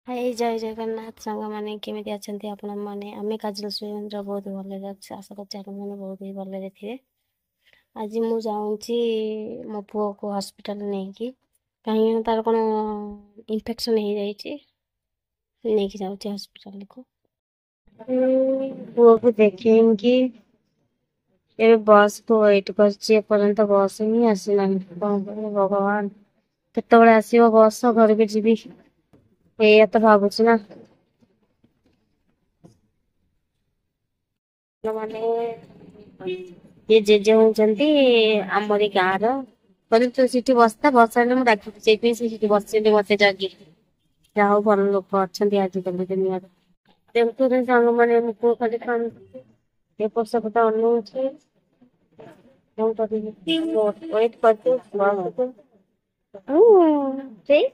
High, ଜୟ ଜଗନ୍ନାଥ ସାଙ୍ଗମାନେ। କେମିତି ଅଛନ୍ତି ଆପଣମାନେ? ଆମେ କାଜଲ ସୁରେନ୍ଦ୍ର ବହୁତ ଭଲରେ ଅଛୁ। ଆଶା କରୁଛି ଆପଣମାନେ ବହୁତ ହି ଭଲରେ ଥିବେ। ଆଜି ମୁଁ ଯାଉଛି ମୋ ପୁଅକୁ ହସ୍ପିଟାଲ ନେଇକି, କାହିଁକିନା ତାର କ'ଣ ଇନଫେକ୍ସନ୍ ହେଇଯାଇଛି। ନେଇକି ଯାଉଛି ହସ୍ପିଟାଲକୁ ପୁଅକୁ ଦେଖେଇକି। ଏବେ ବସ୍କୁ ୱେଟ୍ କରିଛି, ଏପର୍ଯ୍ୟନ୍ତ ବସ୍ ହିଁ ଆସିନାହିଁ। କ'ଣ କରିବି ଭଗବାନ, କେତେବେଳେ ଆସିବ ବସ୍, ଘରକୁ ଯିବି, ଏଇଆ ତ ଭାବୁଛି ନା। ମାନେ ଇଏ ଜେଜେ ହଉଛନ୍ତି ଆମରି ଗାଁର। କହିଲି ତୁ ସେଠି ବସିଥା, ବସାଇଲେ ମୁଁ ଡାକିବି। ସେଇଥିପାଇଁ ସେ ସେଠି ବସିଛନ୍ତି ମତେ ଜଗିକି। ଯାହା ହଉ, ଭଲ ଲୋକ ଅଛନ୍ତି ଆଜିକାଲି ଦୁନିଆରେ। ଦେଖୁଛନ୍ତି ସାଙ୍ଗମାନେ, ମୋ ପୁଅ ଖାଲି କାନ୍ଦୁଛି, ଏପଟ ସେପଟ ଅନଉଛି। କଣ କରିବି, ୱେଟ୍ କରିଛୁ ବସକୁ। ସେଇ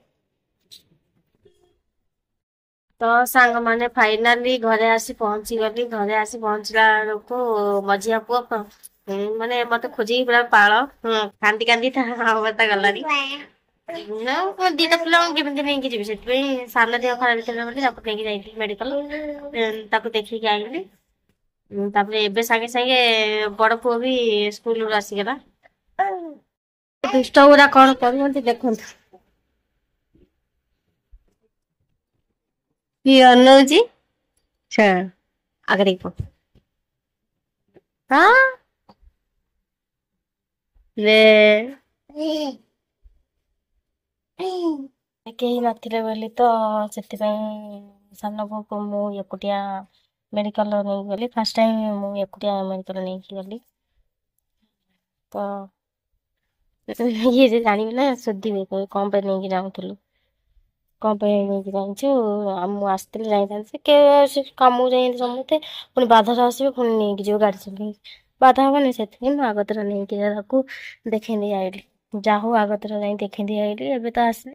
ତ ସାଙ୍ଗମାନେ, ଫାଇନାଲି ଘରେ ଆସି ପହଞ୍ଚିଗଲି। ଘରେ ଆସି ପହଞ୍ଚିଲା ବେଳକୁ ମଝିଆ ପୁଅ ମାନେ ମତେ ଖୋଜିକି ପୁରା ପାଳ, କାନ୍ଦି କାନ୍ଦି ତା ଅବସ୍ଥା ଗଲାଣି। ଦିଟା ପିଲାଙ୍କୁ କେମିତି ନେଇକି ଯିବି? ସେଥିପାଇଁ ସାନ ଦେହ ଖରାପ ଥିଲା ବୋଲି ତାକୁ ନେଇକି ଯାଇଥିଲି ମେଡିକାଲ, ତାକୁ ଦେଖିକି ଆଣିଲି। ତାପରେ ଏବେ ସାଙ୍ଗେ ସାଙ୍ଗେ ବଡ ପୁଅ ବି ସ୍କୁଲରୁ ଆସିଗଲା। ଦୁଷ୍ଟ ଗୁରା କଣ କରୁଛନ୍ତି ଦେଖନ୍ତୁ। କିଏ ଅନଉଛି? ଆଗରେ ହଁ ରେ, କେହି ନଥିଲେ ବୋଲି ତ ସେଥିପାଇଁ ସାନ ପୁଅକୁ ମୁଁ ଏକୁଟିଆ ମେଡିକାଲ ନେଇକି ଗଲି। ଫାର୍ଷ୍ଟ ଟାଇମ୍ ମୁଁ ଏକୁଟିଆ ମେଡିକାଲ ନେଇକି ଗଲି। ତ ଇଏ ଯେ ଜାଣିବେ ନା, ଶୋଧିବେ, କହିବେ କଣ ପାଇଁ ନେଇକି ଯାଉଥିଲୁ, କଣ ପାଇଁ ନେଇକି ଯାଇଛୁ? ଆଉ ମୁଁ ଆସିଥିଲି ଯାଇଥାନ୍ତି। ସେ କାମକୁ ଯାଇଛନ୍ତି ସମସ୍ତେ, ପୁଣି ବାଧାରେ ଆସିବେ, ପୁଣି ନେଇକି ଯିବ ଗାଡ଼ି ଚଲେଇକି, ବାଧା ହବନି? ସେଥିପାଇଁ ମୁଁ ଆଗତୁରା ନେଇକି ତାକୁ ଦେଖେଇ ଦେଇ ଆଇଲି। ଯାହା ହଉ, ଆଗତୁରା ଯାଇ ଦେଖେଇ ଦେଇ ଆଇଲି। ଏବେ ତ ଆସିଲି।